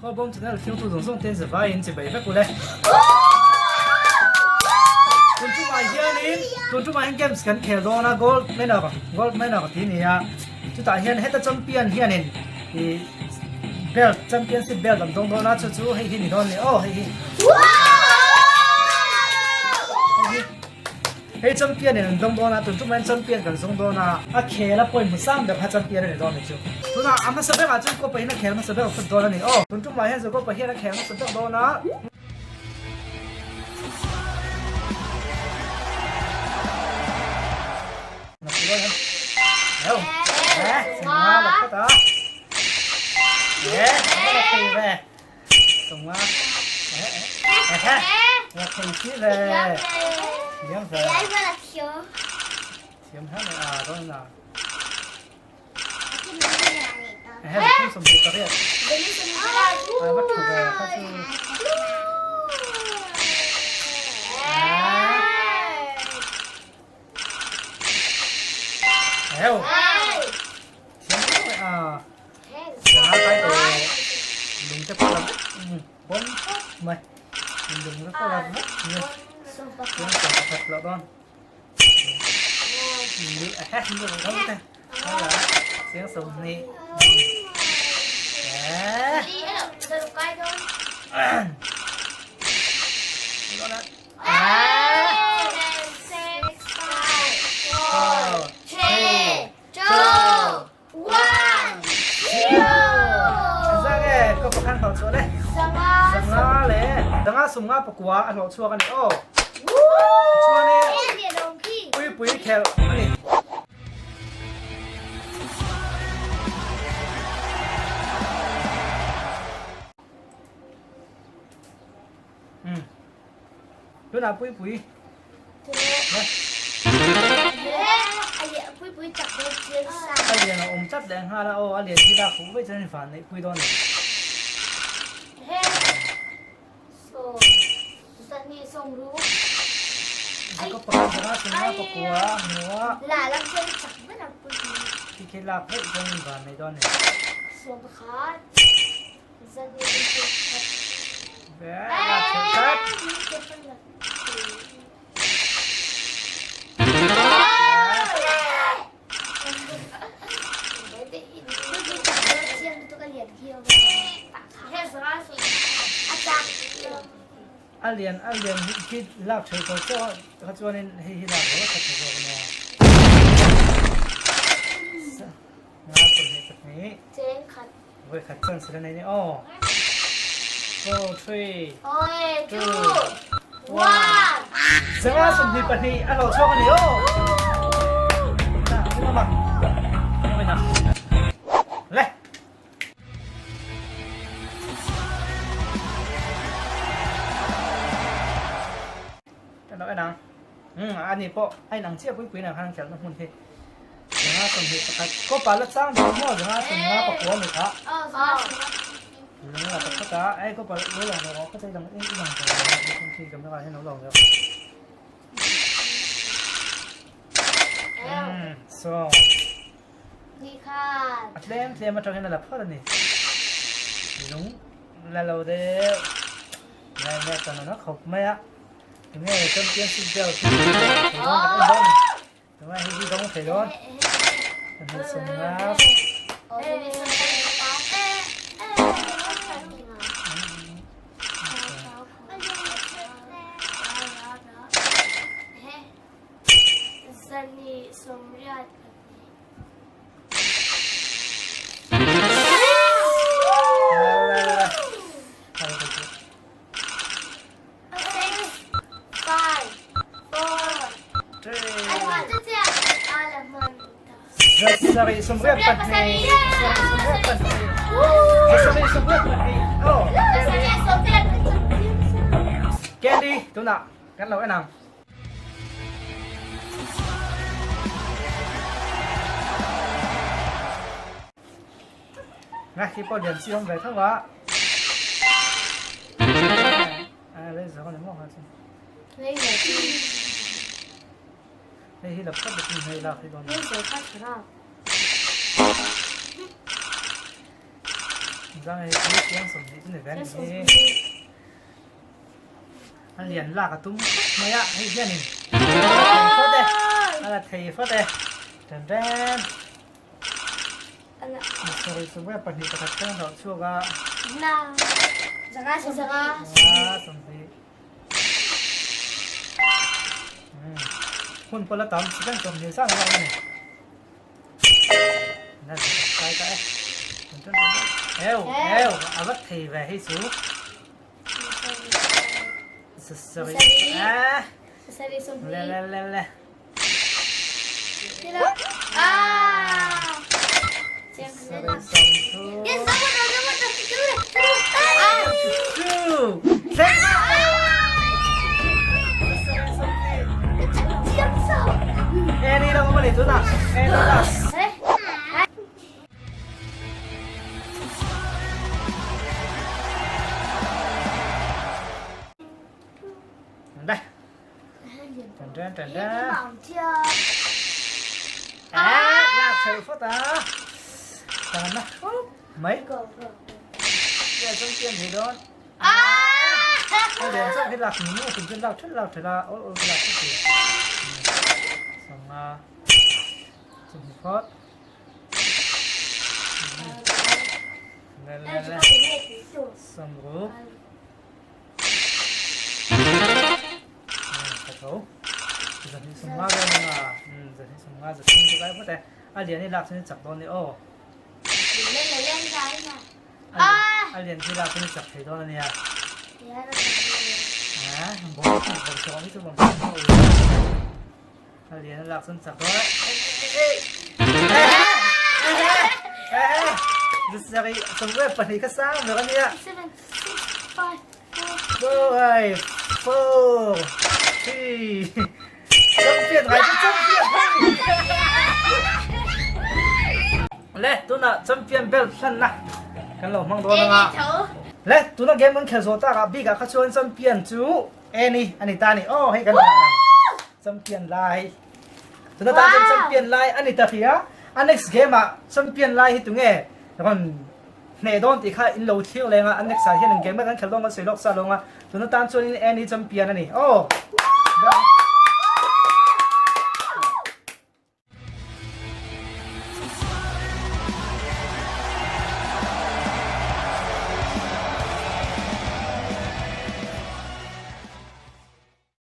Khawlbawm channel thiltu zawng zawng ten zavaiin chibai vek ule. Tun tumah hianin tun tumah hian games kan khel dawn a gold manor gold manor tih a ni a chutah hian heta champion hianin ih belt championship belt an dawng dawn a chu chu hei hi ni dawn a ni aw hei hi hei hi Hei champion in an dawng dawn a, tun tum hian champion kan zawng dawn a, a khel a point hmu sang ber kha champion a ni dawn a ni chu. Tunah a hmasa berah chuan Copa hian a khel hmasa ber phut dawn a ni aw. Tun tumah hian Copa hian a khel hmasa ber dawn a. Sumnga pakua a hlawh chhuak a ni aw. Chuanin puipui khelh a ni. Tunah puipui. A lian a awm tlat leh nghal a aw a lian hi lak fuh vek chuan van neih pui dawn a ni. Ka pakhat zanga sumna pakua a hmu a. Khi khi lak vek chuan van neih dawn a ni. A lian a lian hi khi lak thei tawh chauh a kha chuanin hei hi lak lo a tha tha zawk ania. Nga 20 pahnih. Voi khat chuan sila nei ni aw. 4, 3, 2, 1. Zanga 22 a hlawh chhuak a ni aw. Na, thil awm a. Awm ina. Le. Kan lo en ang. Umm ani pawh a inang chiah pui pui nang khan khelhna hmun hi. Zanga 21 kaw pa la chang dawn maw zanga sawmnga pakua ni kha. Zanga pakhat a ei kaw pa lo lang zawk ka chei lang in lang zawk ang khi camera hian lo lang zawk. Umm so. A tlem tlem atang hian a la phawt a ni. Lung la lo deuh. Ngai ngai tan a khawp mai a. Tunge championship belt hi thei dawn kan en dawn. Tunge hei hi dawng thei dawn. Kan hmu sum nga. Zani sawmriat Zasarih sawmriat pahnih. Sawmriat pahnih. Zasarih sawmriat pahnih. Oh. Candy, tunah kan lo en ang. Nga khi pawh lian chi awm ve tho a. A lei zawng ani maw kha chu. Lei zawng chi. Hei hi laptop bikin hei lak hi dawn. Lei zawng kha thra. Zang hei chu chiang 20 chu ni ve a ni hi. A lian lak a tum khawp mai a, hei hianin a la thei phawt e, a la thei phawt e. Tan tan. Sorry, sungwe pahnih pakhat thleng rauh chhuak a. Zanga zanga. Zanga 20. Hun pawh la tam second 20 zan a lak a ni. Eu, eu, a va thei ve hei chu. Sorry. Ah. Sorry, sorry. Le le le le. Ah. Sorry, sorry. Yes, Ah. Two. Annie đâu có để chỗ nào. Annie đâu. Đây. Trần trần trần trần. À, là sự phút à. Trần nó. Mấy. Để trong tiền thì đó. À. Để trong cái lạc nhú thì chân lạc chân lạc thì là ô ô lạc cái gì. Xong à. Xong phút. Le le le. Xong rồi. Ka tho. Zahnih sawmnga vel a nia. Zahnih sawmnga zathum chu kai phawt e. A lian hi lak chuan i chak dawn ni aw. A lian hi lak chuan i chak thei dawn a nia. Bawm bawm sawm hi chu bawm sawm ho. A lian a lak chuan chak dawn e. Zahnih sawmnga pahnih kha sang ber a nia. Five, four, three. Champion ngai chu champion. Le tuna champion belt hlan na kan lo hmang dawn anga. Le tuna game kan khel zawh tak ah bik ah kha chuan champion chu Annie ani ta ni. Oh hei kan hlan ang champion lai. Tuna tan chuan champion lai ani ta hria. A next game ah champion lai hi tunge rawn Hneh dawn tih kha in lo thlir leng a, an next ah hian engkem kan khelh dawn kan sawi lawk sa lawng a, tuna tan chuan in Annie champion a ni. Aw!